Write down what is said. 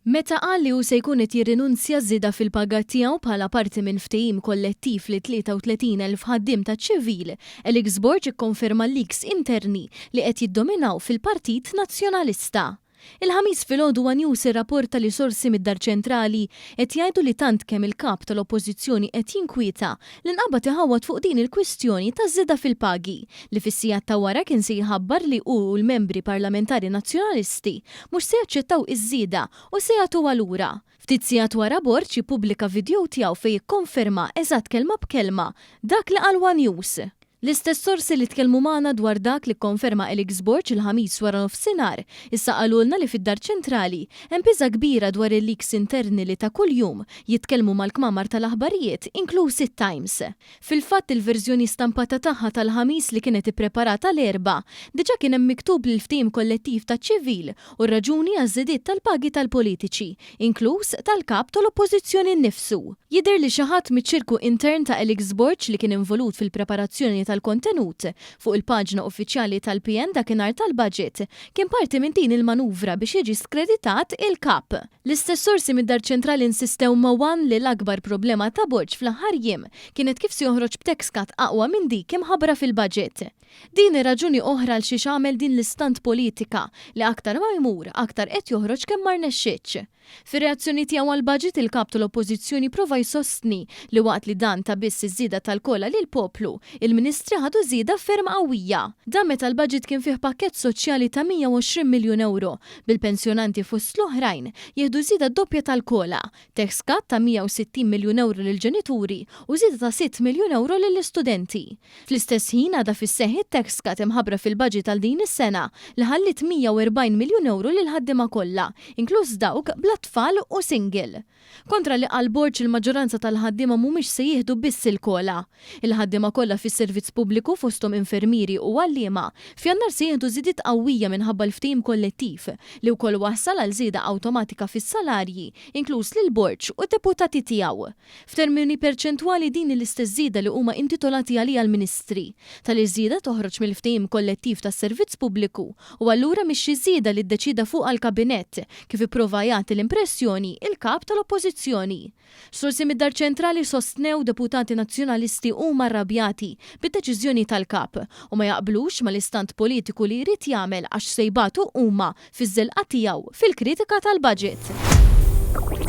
Meta qal li hu se jkun qed jirrinunzja ż-żieda fil-paga tiegħu bħala parti minn ftehim kollettiv li 33,000 ħaddiem taċ-ċivil, Alex Borg ikkonferma l-leaks interni li qed jiddominaw fil-Partit Nazzjonalista. Il-Ħamis filgħodu one News irrapporta li sorsi mid-Dar Ċentrali qed jgħidu li tant kemm il-Kap tal-Oppożizzjoni qed jinkwieta li nqabad iħawwad fuq din il-kwistjoni taż-żieda fil-pagi li fis-sigħat ta' wara kien se jħabbar li hu u l-membri parlamentari Nazzjonalisti mhux se jaċċettaw iż-żieda u se jagħtuha lura. Ftit sigħat wara Borg jippubblika vidjow tiegħu fejn jikkonferma eżatt kelma b'kelma dak li qal one News. L-istess sorsi li tkellmu magħna dwar dak li kkonferma Alex Borg il-Ħamis waranofsinhar issa qalulna li fid-Dar Ċentrali hemm biża' kbira dwar il-leaks interni li ta' kuljum jitkellmu mal-kmamar tal-aħbarijiet inkluż it-Times. Fil-fatt il-verżjoni stampata tagħha tal-Ħamis li kienet ippreparata l-Erbgħa diġà kien hemm miktub li l-ftehim kollettiv taċ-ċivil hu r-raġuni għaż-żidiet tal-pagi tal-politiċi, inkluż tal-Kap tal-Oppożizzjoni nnifsu. Jidher li xi ħadd miċ-ċirku intern ta' Alex Borg li kien involut fil-preparazzjoni tal-kontenut fuq il-paġna uffiċjali tal-PN dakinhar tal-budget kien parti minn din il-manuvra biex jiġi skreditat il-Kap. L-istess sorsi mid-Dar Ċentrali insistew ma' one li l-akbar problema ta' Borg fl-aħħar jiem kienet kif se joħroġ b'tax cut aqwa minn dik imħabbra fil-budget. Din hi raġuni oħra għal xiex għamel din l-istant politika li aktar ma jmur aktar qed joħroġ kemm ma rnexxietx. Fir-reazzjoni tiegħu għall-budget il-Kap tal-Oppożizzjoni prova jsostni li waqt li dan ta biss iż-żieda tal-COLA lill-poplu, il-Ministri ħadu żieda ferm qawwija. Dan meta l-budget kien fih pakkett soċjali ta' 120 miljun ewro bil-pensjonanti fost l-oħrajn jieħdu żieda doppja tal-COLA, tax cut ta' 160 miljun ewro lill-ġenituri u żieda ta' sitt miljun ewro lill-istudenti. Fl-istess ħin għadha fis-seħħ it-tax cut imħabbra fil-budget għal din is-sena li ħalliet 140 miljun ewro lill-ħaddiema kollha, inkluż dawk bla tfal u single. Kontra li qal Borg il-maġġoranza tal-ħaddiema mhumiex se jieħdu biss il-COLA. Il-ħaddiema kollha fis-servizz pubbliku fosthom infermieri u għalliema f'Jannar se jieħdu żidiet qawwija minħabba l-ftehim kollettiv li wkoll wassal għal żieda awtomatika fis-salarji inkluż lil Borg u d-deputati tiegħu. F'termini perċentwali din hi l-istess żieda li huma intitolati għaliha l-Ministri. Tali żieda toħroġ mill-ftehim kollettiv tas-servizz pubbliku u allura mhix xi żieda li ddeċieda fuqha l-Kabinett, kif ipprova jagħti l-impressjoni l-Kap tal-Oppożizzjoni. Sorsi mid-Dar Ċentrali sostnew deputati Nazzjonalisti huma rrabjati bid-deċiżjoni tal-Kap u ma jaqblux mal-istant politiku li jrid jagħmel għax se jbatu huma fiż-żelqa tiegħu fil-kritika tal-budget.